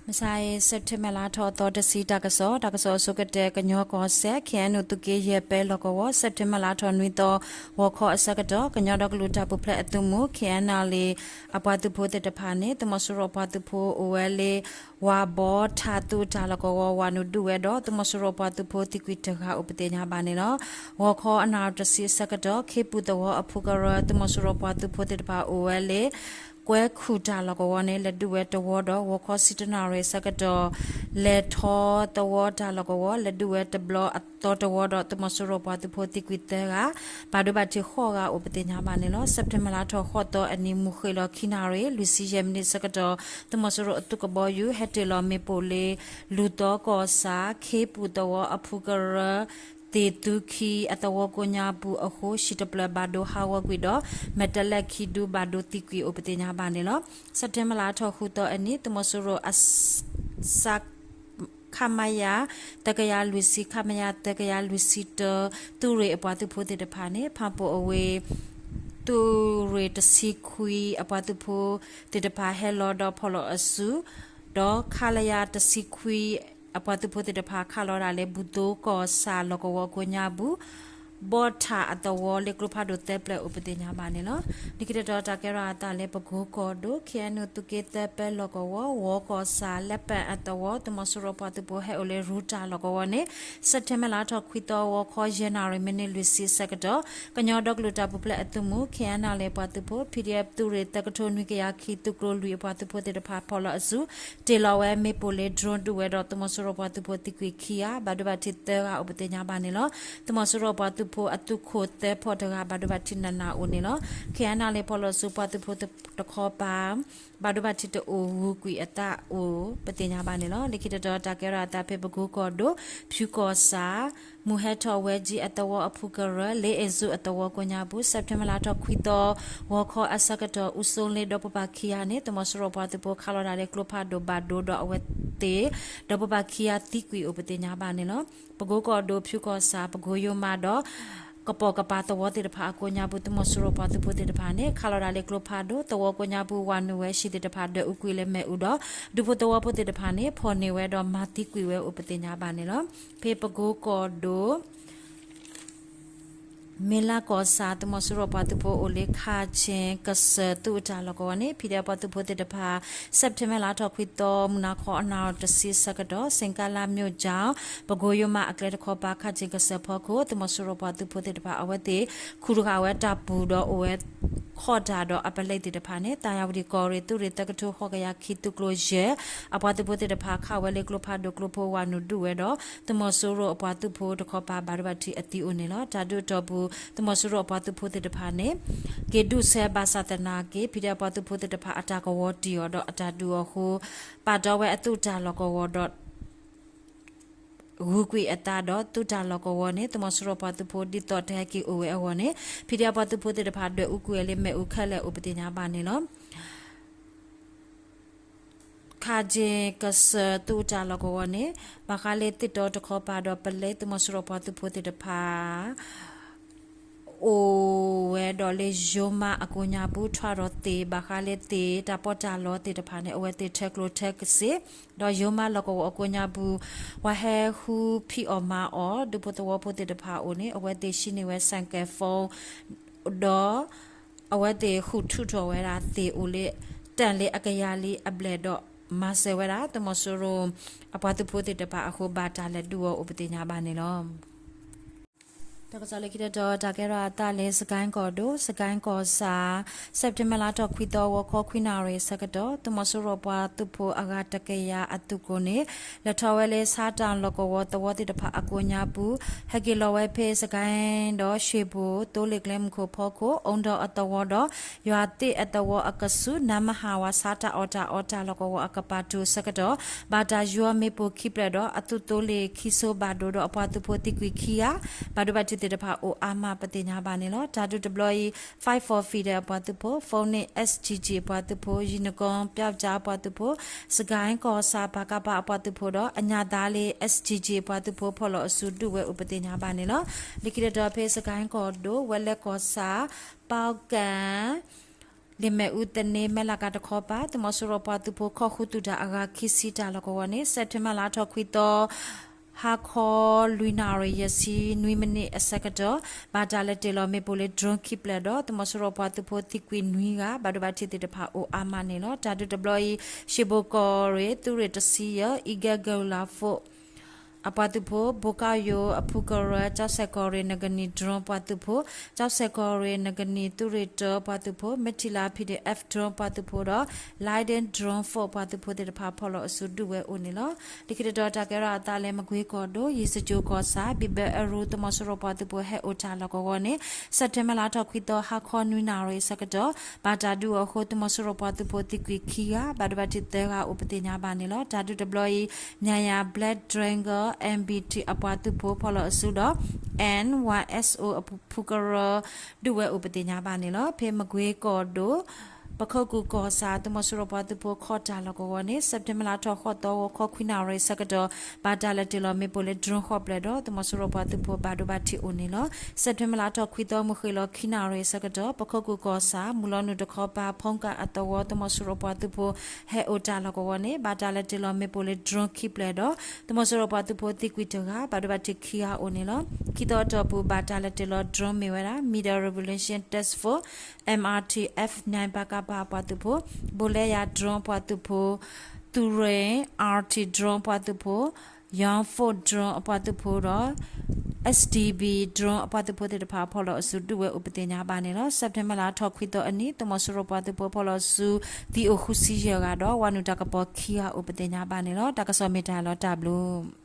မုၢ်ဆါအံၤ September လါထီၣ်သီတဆံတၢ်ကစီၣ်, တၢ်ကစီၣ်အဆိကတၢၢ် ကညီကီၢ်စဲၣ် ခ့ၣ်အဲၣ်ယူၣ် သုးက့ယဲၢ်ပဲလီၢ်ကဝီၤ September လါထီၣ်နွံသီ ဂီၤခီအဆၢကတီၢ် ကညီဒီကလုာ်တၢ်ပူၤဖျဲးအသုးမုၢ် ခ့ၣ်အဲၣ်ယူၣ် အပှၤသုးဖိသ့ၣ်တဖၣ်န့ၣ် သုးမီၤစိရိၤအပှၤသုးဖိအိၣ်ဝဲလၢ ဝၤဘီထၣ်သုးတၢ်လီၢ်ကဝီၤ ဝၤနုာ်ဒုးဝဲဒီး သုးမီၤစိရိၤအပှၤသုးဖိသံကွံာ်တဂၤအိၣ်ပသ့ၣ်ညါဘၣ်န့ၣ်လီၤ. ဂီၤခီအနၣ်ရံၣ်တဆံအဆၢကတီၢ် ခ့ပူၤသဝီအဖုကရၢ သုးမီၤစိရိၤပှၤသုးဖိသ့ၣ်တဖၣ်အိၣ်ဝဲလၢ ကွဲခူၣ်တၢ်လီၢ်ကဝီၤန့ၣ် လဲၤဒုးဝဲတဝီဒီး ဂီၤခီဆံတၢနၣ်ရံၣ်အဆၢကတီၢ် လဲၤထီသဝီတၢ်လီၢ်ကဝီၤ လဲၤဒုးဝဲတဘျီအသီတဝီဒီး သုးမီၤစိရိၤပှၤသုးဖိသံကွံာ်သၢဂၤ ဘၣ်ဒိဘၣ်ထံးဃိးဂၤအိၣ်ပသ့ၣ်ညါဘၣ်န့ၣ်လီၤ. September လါထီၣ်ဃိးသီအနံၤ မုၢ်ဃ့ၢ်လီၤခံနၣ်ရံၣ် လွံၢ်ဆံယဲၢ်မံးနံးအဆၢကတီၢ် သုးမီၤစိရိၤအသုးကဘီယူၤ ဟဲတ့ၢ်လီၤမ့ၣ်ပိၢ်လၢ လူၢ်သီကီၢ်ဆၣ် ခ့ပူၤသဝီအဖုကရၢ သ့ၣ်သုခံအသဝီကိးညါပူၤအဃိ ဟံၣ်တဖျၢၣ်ဘၣ်ဒိဟးဂီၤကွံာ်ဒီး မဲာ်တဲးလဲးခံဒုဘၣ်ဒိသံကွံာ်အိၣ်ပသ့ၣ်ညါဘၣ်န့ၣ်လီၤ. September လါထီၣ်ဃုသီအနံၤ သုးမီၤစိရိၤ ခမရ သၢကယၤလွံၢ်ဆံ ခမရ သၢကယၤလွံၢ်ဆံတၢ သုးရ့ၣ်အပှၤသုးဖိသ့ၣ်တဖၣ်န့ၣ် ဖၣ်ပူၣ်အဝ့ၢ် သုးရ့ၣ်တဆံခွံအပှၤသုးဖိသ့ၣ်တဖၣ်ဟဲလီၤဒီးဖီၣ်လီၤအစု ဒီး ခလရ တဆံခွံ အပှၤသုးဖိသ့ၣ်တဖၣ် ခးလီၤဒၣ်လၢဘူၣ်သိကီၢ်ဆၣ်လီၢ်ကဝီၤကိးညါပူၤ ဘီထၣ်အသဝီလၢကျိဖးဒိၣ်သၢပျဲၢ်အိၣ်ပသ့ၣ်ညါဘၣ်န့ၣ်လီၤ. လၢခံတတီၤတၢ်ကဲထီၣ်အသးလၢပကိကီၢ်ဒိၣ် ခ့ၣ်အဲၣ်ယူၣ် သုးက့သၢပဲလီၢ်ကဝီၤ ဝီကီၢ်ဆၣ် လဲပၣ်အသဝီ သုးမီၤစိရိၤပှၤသုးဖိဟဲအိၣ်လၢရူတၢ်လီၢ်ကဝီၤန့ၣ် September လါထီၣ်ခွံသီ ဂီၤခီယဲၢ်နၣ်ရံၣ်မံးနံးလွံၢ်ဆံအဆၢကတီၢ် ကညီဒီကလုာ်တၢ်ပူၤဖျဲးအသုးမုၢ် ခ့ၣ်အဲၣ်ယူၣ် အပှၤသုးဖိ PDF သုးရ့ၣ်သၢကထိနွံကယၤခံ သုးကျိၤလွံၢ်အပှၤသုးဖိသ့ၣ်တဖၣ်ဖီၣ်လီၤအစု တ့ၢ်လီၤဝဲမ့ၣ်ပိၢ်လၢ drone ဒုးဝဲဒီး သုးမီၤစိရိၤပှၤသုးဖိသံကွံာ်ခံဂၤ ဘၣ်ဒိဘၣ်ထံးသၢဂၤအိၣ်ပသ့ၣ်ညါဘၣ်န့ၣ်လီၤ. သုးမီၤစိရိၤပှၤသုးဖိအသုးခိၣ်သၢဖီၣ်တဂၤ ဘၣ်ဒိဘၣ်ထံးနးနးအိၣ်န့ၣ်လီၤ. ခ့ၣ်အဲၣ်ယူၣ် ဖီၣ်လီၤစုပှၤသုးဖိတခီပၤ ဘၣ်ဒိဘၣ်ထံးတအိၣ် ဂုၤကွံာ်အသးအိၣ်ပသ့ၣ်ညါဘၣ်န့ၣ်လီၤ. လၢခံတတီၤတၢ်ကဲထီၣ်အသးဖဲပကိကီၢ်ဒိၣ် ဖၠူကီၢ်ဆၣ် မုၢ်ဟဲထီၣ်ဝဲကၠံအသဝီအဖုကရၢ လ့အ့ၣ်စူအသဝီကိးညါပူၤ September လါထီၣ်ခွံသီ ဂီၤခီအဆၢကတီၢ် အူစိလ့ဒီးဖိပၢ်ခံဂၤန့ၣ် သုးမီၤစိရိၤပှၤသုးဖိခးလီၤဒၣ်လၢကျိဖးဒိၣ်ဘၣ်ဒိဒီးအဝဲသ့ၣ် ဒီးဖိပၢ်ခံဂၤသံကွံာ်အိၣ်ပသ့ၣ်ညါဘၣ်န့ၣ်လီၤ. ပကိကီၢ်ဒိၣ် ဖၠူကီၢ်ဆၣ် ပကိယိမးဒီး ကပိာ်ကပၤသဝီသ့ၣ်တဖၣ်အကိးညါပူၤ သုးမီၤစိရိၤပှၤသုးဖိသ့ၣ်တဖၣ်န့ၣ် ခးလီၤဒၣ်လၢကျိဖးဒိၣ် သဝီကိးညါပူၤ ဝၤနုာ်ဝဲဟံၣ်သ့ၣ်တဖၣ်ဒွဲၣ်အူကွံာ်လၢမ့ၣ်အူဒီး ဒူဖိသဝီဖိသ့ၣ်တဖၣ်န့ၣ် ဖီၣ်န့ၢ်ဝဲဒီးမၤသံကွံာ်ဝဲအိၣ်ပသ့ၣ်ညါဘၣ်န့ၣ်လီၤ. ဖဲပကိကီၢ်ဒိၣ် မ့လးကီၢ်ဆၣ် သုးမီၤစိရိၤပှၤသုးဖိအိၣ်လၢ ခၣ်ကၠ့ၣ်ကစၢၢ်သုးအတၢ်လီၢ်ကဝီၤန့ၣ် PDF ပှၤသုးဖိသ့ၣ်တဖၣ် September လါထီၣ်ခွံသီ မုၢ်နၤခီအနၣ်ရံၣ်တဆံအဆၢကတီၢ် စ့ၣ်ကါလါမျိာ်ကၠၣ် ပကိယိမးအကျဲတခီပၤ ခၣ်ကၠ့ၣ်ကစၢၢ်ဖီခိၣ် သုးမီၤစိရိၤပှၤသုးဖိသ့ၣ်တဖၣ် အဝဲသ့ၣ်ခူၣ်တဃာ်ဝဲတၢ်ပူၤဒီးအိၣ်ဝဲ ခီၣ်တၢ်ဒီးအပလဲသ့ၣ်တဖၣ်န့ၣ် သၣ်ယၣ်ဝတံၣ်ကီၢ်ရ့ၣ် သုးရ့ၣ်သၢကထိဃိးကယၤခံ သုးကျိၤယဲၢ် အပှၤသုးဖိသ့ၣ်တဖၣ် ခးဝဲလၢကျိဖးဒိၣ်ကျိဖိ ဝၤနုာ်ဒုးဝဲဒီး သုးမီၤစိရိၤအပှၤသုးဖိတခီပၤ ဘၣ်ဒိဘၣ်ထံးအသံအိၣ်န့ၣ်လီၤ. တၢ်ဒုးအတီၢ်ပူၤ သုးမီၤစိရိၤအပှၤသုးဖိသ့ၣ်တဖၣ်န့ၣ် က့ၤဒုးဆၢဘၣ်ဆၣ်သနာ်က့ PDF ပှၤသုးဖိသ့ၣ်တဖၣ် အတၢ်ကဝီၤတံၢ်အီၤဒီးအတၢ်ဒုးအီၤအဃိ ပာ်တီဝဲအသုးတၢ်လီၢ်ကဝီၤဒီး ဂုၤကွံာ်အသးဒီး သုးတၢ်လီၢ်ကဝီၤန့ၣ် သုးမီၤစိရိၤပှၤသုးဖိ ဒ်သိးတဟဲက့ၤအိၣ်ဝဲအဂီၢ်န့ၣ် PDF ပှၤသုးဖိသ့ၣ်တဖၣ် ဒွဲၣ်အူကွံာ်ဝဲလၢမ့ၣ်အူခဲလၢာ်အိၣ်ပသ့ၣ်ညါဘၣ်န့ၣ်လီၤ. ခၣ်ကၠ့ၣ်ကစၢၢ်သုးတၢ်လီၢ်ကဝီၤန့ၣ် ဘၣ်ဃးလၢသ့ၣ်တီတခီပၤဒီးပလဲ သုးမီၤစိရိၤပှၤသုးဖိသ့ၣ်တဖၣ် အိၣ်ဝဲဒီးလၢယိၤမးအကိးညါပူၤ ထွဲဒီးသ့ၣ် ဘၣ်ဃးလၢသ့ၣ်တၢ်ပီးတၢ်လီသ့ၣ်တဖၣ်န့ၣ် အဝဲသ့ၣ်ထၢကျိထၢကစ့ၣ် ဒီးယိၤမးလီၢ်ကဝီၤအကိးညါပူၤ ပှၤဟဲဃုဖံးအီၣ်မၤအီၣ် ဒူဖိသဝီဖိသ့ၣ်တဖၣ်အအိၣ်န့ၣ် အဝဲသ့ၣ်ဟံးန့ၢ်ဝဲ ဆိုင်ကယ် phone ဒီး အဝဲသ့ၣ်ဃုထူးထီၣ်ဝဲဒၣ်သ့ၣ်အိၣ်လၢ တၢၢ်လၢအကယၤလံအဘျဲၣ်ဒီး မၤစၢၤဝဲဒၣ် သုးမီၤစိရိၤအပှၤသုးဖိသ့ၣ်တဖၣ်အဃိ ဘၣ်တၢ်လဲၤဒုးအီၤအိၣ်ပသ့ၣ်ညါဘၣ်န့ၣ်လီၤ. တၢ်ကစီၣ်လၢခံတတီၤ တၢ်ကဲထီၣ်အသးလၢ စကဲၣ်ကီၢ်ဒိၣ် စကဲၣ်ကီၢ်ဆၣ် September လါထီၣ်ခွံသီ ဂီၤခီခွံနၣ်ရံၣ်အဆၢကတီၢ် သုးမီၤစိရိၤပှၤသုးဖိအဂၤတကယၤအသုးကျိၤန့ၣ် လဲၤထီၣ်ဝဲလၢ ဆါတၢ်လီၢ်ကဝီၤသဝီသ့ၣ်တဖၣ်အကိးညါပူၤ ဟဲက့ၤလီၤဝဲဖဲ စကဲၣ်ဒီး ရွှေဘို သိလ့ၣ်ကျဲမုၢ်ခိၣ်ဖီခိၣ် အူဒီးအသဝီဒီး ယွၤသ့ၣ်အသဝီအကဆူး နါမဟါဝၤ ဆါတၢ်အီၣ်တၢ်အီတၢ်လီၢ်ကဝီၤအကပၤ တုၤအဆၢကတီၢ် ဘၣ်တၢ်ယီမ့ၣ်ပိၢ်ခံဖျၢၣ်ဒီး အသုးသိလ့ၣ်ခံစိဘၣ်ဒိဒီး အပှၤသုးဖိသံကွံာ်ခံဂၤ ဘၣ်ဒိဘၣ်ထံးသ့ၣ်တဖၣ်အိၣ်အါမးပသ့ၣ်ညါဘၣ်န့ၣ်လီၤ. တၢ်ဒုးတဘျီအံၤ Fight for Freedom အပှၤသုးဖိ, Phoenix SGG အပှၤသုးဖိ, ယံနကီ ပျောက်ကျား အပှၤသုးဖိ, စကဲၣ်ကီၢ်ဆၣ် ပကဖ အပှၤသုးဖိဒီး အညၣ်သါလ့ SGG အပှၤသုးဖိ ဖီၣ်လီၤအစုဒုးဝဲအိၣ်ပသ့ၣ်ညါဘၣ်န့ၣ်လီၤ. လၢခံတတီၤဖဲ စကဲၣ်ကီၢ်ဒိၣ် ဝဲလဲၣ်ကီၢ်ဆၣ် ပီကၣ် လ့ၣ်မဲာ်အူသန့ မဲလးကးတခီပၤ သုးမီၤစိရိၤပှၤသုးဖိခီၣ်ဃုာ်သူၣ်တၢ်အဂၤခံဆံတၢ်လီၢ်ကဝီၤန့ၣ် စဲးပထ့ဘၢၣ်လါထီၣ်ခွံသီ ဟါခီလွံၢ်နၣ်ရံၣ် ယဲၢ်ဆံနွံမံးနံးအဆၢကတီၢ် ဘၣ်တၢ်လဲၤတ့ၢ်လီၤမ့ၣ်ပိၢ်လၢ drone ခံဖျၢၣ်ဒီး သုးမီၤစိရိၤပှၤသုးဖိသံကွံာ်နွံဂၤ ဘၣ်ဒိဘၣ်ထံးသ့ၣ်တဖၣ်အိၣ်အါမးန့ၣ်လီၤ. တၢ်ဒုးတဘျီအံၤ ရှ့ဘိၣ်ကီၢ်ရ့ၣ် သုးရ့ၣ်တဆံယဲၢ် Eagle Guerrilla Force အပှၤသုးဖိ ဘိကၣ်ယိၤအဖုကရၢ ကၠီစဲးကီၢ်ရ့ၣ်နကနံၣ် drone ပှၤသုးဖိ ကၠီစဲးကီၢ်ရ့ၣ်နကနံၣ်သုးရ့ၣ်တၢပှၤသုးဖိ မ့ၢ်ထံလါ P D F drone ပှၤသုးဖိဒီး Lightning drone force ပှၤသုးဖိသ့ၣ်တဖၣ်ဖီၣ်လီၤအစုဒုးဝဲအိၣ်န့ၣ်လီၤ. လၢခံတတီၤတၢ်ကဲထီၣ်အသးလၢမကွ့ကီၢ်ဒိၣ် ယံၤစကၠိၤကီၢ်ဆၣ် ဘံၣ်ဘၢအရူ သုးမီၤစိရိၤပှၤသုးဖိဟဲအိၣ်တၢ်လီၢ်ကဝီၤန့ၣ် စဲးပထ့ဘၢၣ်လါထီၣ်ခွံသီ ဟါခီနွံနၣ်ရံၣ်အဆၢကတီၢ် ဘၣ်တၢ်ဒုးအီၤအဃိ သုးမီၤစိရိၤပှၤသုးဖိသံကွံာ်ခံဂၤ ဘၣ်ဒိဘၣ်ထံးသၢဂၤအိၣ်ပသ့ၣ်ညါဘၣ်န့ၣ်လီၤ. တၢ်ဒုးတဘျီအံၤ ညါယၤ Black Dragon M B T အပှၤသုးဖိဖီၣ်လီၤအစုဒီး N Y S O အဖုကရၢ ဒုးဝဲအိၣ်ပသ့ၣ်ညါဘၣ်န့ၣ်လီၤ. ဖဲမကွ့ကီၢ်ဒိၣ် ပခိၣ်ကူၣ်ကီၢ်ဆၣ် သုးမီၤစိရိၤပှၤသုးဖိခီၣ်တၢ်လီၢ်ကဝီၤန့ၣ် စဲးပထ့ဘၢၣ်လါထီၣ်ဃိးသီ ဂီၤခီခွံနၣ်ရံၣ်အဆၢကတီၢ် ဘၣ်တၢ်လဲၤတ့ၢ်လီၤမ့ၣ်ပိၢ်လၢ drone ဃိးဖျၢၣ်ဒီး သုးမီၤစိရိၤပှၤသုးဖိဘၣ်ဒိဘၣ်ထံးအိၣ်န့ၣ်လီၤ. စဲးပထ့ဘၢၣ်လါထီၣ်ခွံသီ မုၢ်ဃ့ၢ်လီၤခံနၣ်ရံၣ်အဆၢကတီၢ် ပခိၣ်ကူၣ်ကီၢ်ဆၣ် မုၢ်လီၤနုာ်တခီပၤ ဖီကၣ်အသဝီ သုးမီၤစိရိၤပှၤသုးဖိ ဟဲအိၣ်တၢ်လီၢ်ကဝီၤန့ၣ် ဘၣ်တၢ်လဲၤတ့ၢ်လီၤမ့ၣ်ပိၢ်လၢ drone ခံဖျၢၣ်ဒီး သုးမီၤစိရိၤပှၤသုးဖိသံကွံာ်တဂၤ ဘၣ်ဒိဘၣ်ထံးခံဂၤအိၣ်န့ၣ်လီၤ. ခံသီအတီၢ်ပူၤ ဘၣ်တၢ်လဲၤတ့ၢ်လီၤ drone မ့ၢ်ဝဲဒၣ် Middle Revolution Task Force M R T F nine ပကဖ အပှၤသုးဖိ, ဘိလဲယၤ drone အပှၤသုးဖိ, သူရိန် R T drone အပှၤသုးဖိ, Young Force drone အပှၤသုးဖိဒီး S D B drone အပှၤသုးဖိသ့ၣ်တဖၣ် ဖီၣ်လီၤအစုဒုးဝဲအိၣ်ပသ့ၣ်ညါဘၣ်န့ၣ်လီၤ. စဲးပထ့ဘၢၣ်လါထီၣ်ခွံသီအနံၤ သုးမီၤစိရိၤပှၤသုးဖိဖီၣ်လီၤအစု သံအိၣ်ဃုဆံယဲၢ်ဂၤဒီး ဝၤနုာ်တၢ်ကပီၤခံဂၤအိၣ်ပသ့ၣ်ညါဘၣ်န့ၣ်လီၤ. တၢ်ကစီၣ်မ့ၢ်တၢ်လီၤတၢ်ဘျုး